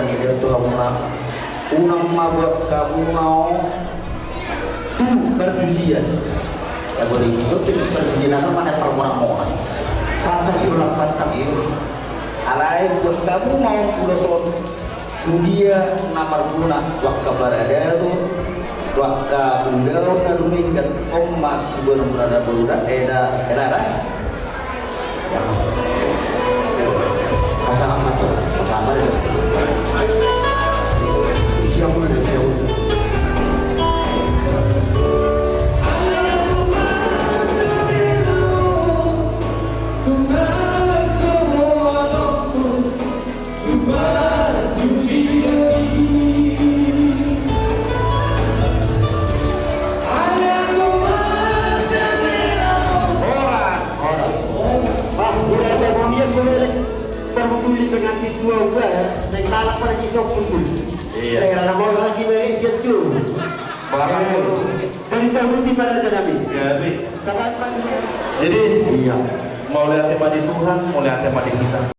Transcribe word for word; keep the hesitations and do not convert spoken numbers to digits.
Dia tu hamuna, unang ma buat hamuna on tu parjujian. Ya boleh gitu, tu parjujian, asal mana parmonang-monang. Pantang itu lah, pantang itu. Alai buat hamuna on ulos on, tu dia na marguna, tu angka paradaton, tu angka ulaon na dumenggan, on ma siboanmuna na baru da, eh, da, eh, da, da. Pasahat ma tu, pasahat ma tu. Siap, udah, siap, udah. Horas. Horas. Ah, udah ada bang Ian, gue merek. Perhubungan pengantin tua gue ya. Naik lalap lagi sopun tuh. Iya. Saya rada mau lagi merek siap tuh. Barang dulu. Jadi tahu di mana aja nabi. Gabe. Teman-teman. Jadi, iya. Mauliate ma di Tuhan, mauliate ma di hita.